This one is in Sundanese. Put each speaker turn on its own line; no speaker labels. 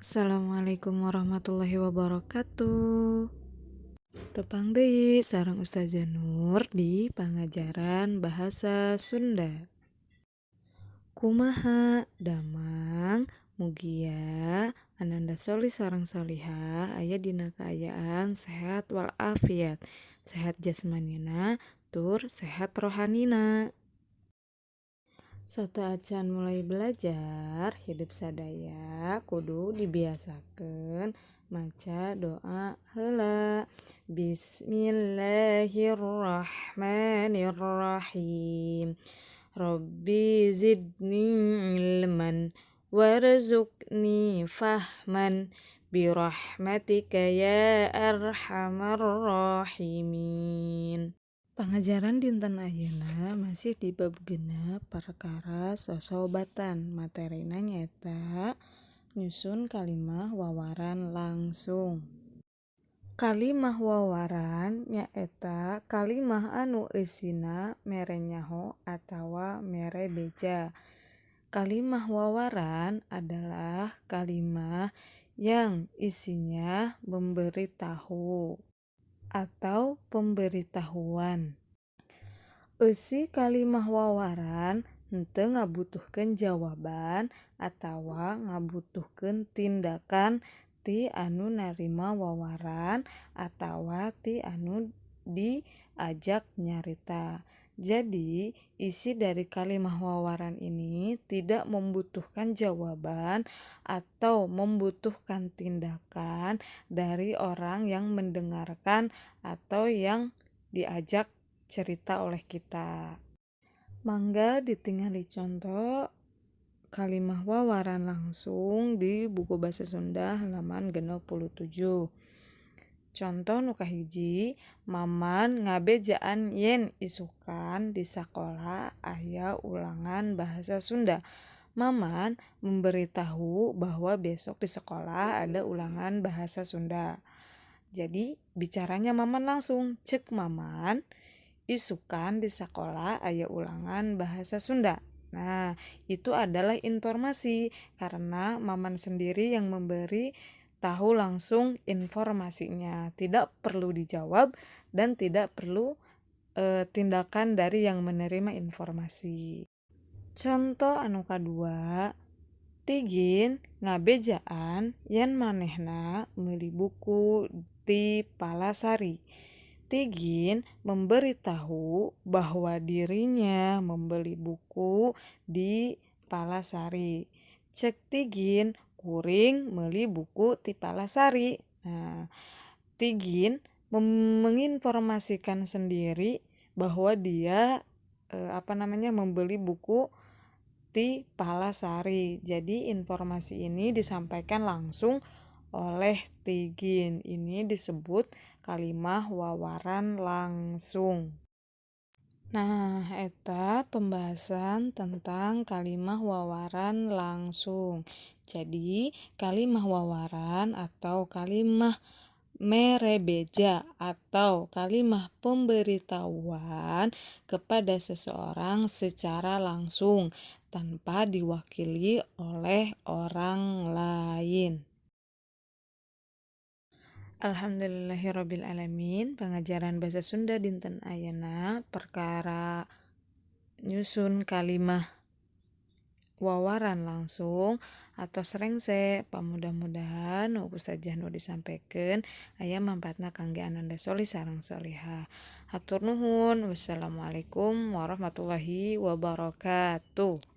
Assalamualaikum warahmatullahi wabarakatuh. Tepang deui sareng Ustazah Nur di pangajaran bahasa Sunda. Kumaha damang? Mugia ananda solih sareng solihah aya dina kaayaan sehat walafiat, sehat jasmanina tur sehat rohanina. Sateuacan mulai belajar, hidup sadaya kudu dibiasakeun maca doa heula. Bismillahirrahmanirrahim. Rabbi zidni ilman warzuqni fahman birahmatika ya arhamar rahimin. Pangajaran dinten ayeuna masih di bab 6, perkara sosobatan. Materina nyaeta nyusun kalimah wawaran langsung. Kalimah wawaran nyaeta kalimah anu eusina mere nyaho atawa mere beja. Kalimah wawaran adalah kalimah yang isinya memberi tahu atau pemberitahuan. Eusi kalimah wawaran henteu ngabutuhkeun jawaban atawa ngabutuhkeun tindakan ti anu narima wawaran atawa ti anu diajak nyarita. Jadi, isi dari kalimah wawaran ini tidak membutuhkan jawaban atau membutuhkan tindakan dari orang yang mendengarkan atau yang diajak cerita oleh kita. Mangga ditingali contoh kalimah wawaran langsung di buku bahasa Sunda halaman 67. Contoh nu kahiji, Maman ngabejaan yen isukan di sakola aya ulangan bahasa Sunda. Maman memberitahu bahwa besok di sekolah ada ulangan bahasa Sunda. Jadi bicaranya Maman langsung, cek Maman, isukan di sekolah aya ulangan bahasa Sunda. Nah, itu adalah informasi karena Maman sendiri yang memberi tahu langsung informasinya. Tidak perlu dijawab dan tidak perlu tindakan dari yang menerima informasi. Contoh anu kadua, Tigin ngabejaan yen manehna meuli buku ti Palasari. Tigin memberitahu bahwa dirinya membeli buku di Palasari. Cek Tigin, kuring meuli buku ti Palasari. Nah, Tigin menginformasikan sendiri bahwa dia apa namanya, membeli buku ti Palasari. Jadi informasi ini disampaikan langsung oleh Tigin. Ini disebut kalimah wawaran langsung. Nah, eta pembahasan tentang kalimah wawaran langsung. Jadi, kalimah wawaran atau kalimah mere beja atau kalimah pemberitahuan kepada seseorang secara langsung tanpa diwakili oleh orang lain. Alhamdulillahirabbil alamin, pengajaran bahasa Sunda dinten ayeuna perkara nyusun kalimah wawaran langsung atau rengse. Pamudah-mudahan nu saja nu disampaikan aya manfaatna kangge ananda solih sareng solihah. Hatur nuhun. Wassalamualaikum warahmatullahi wabarakatuh.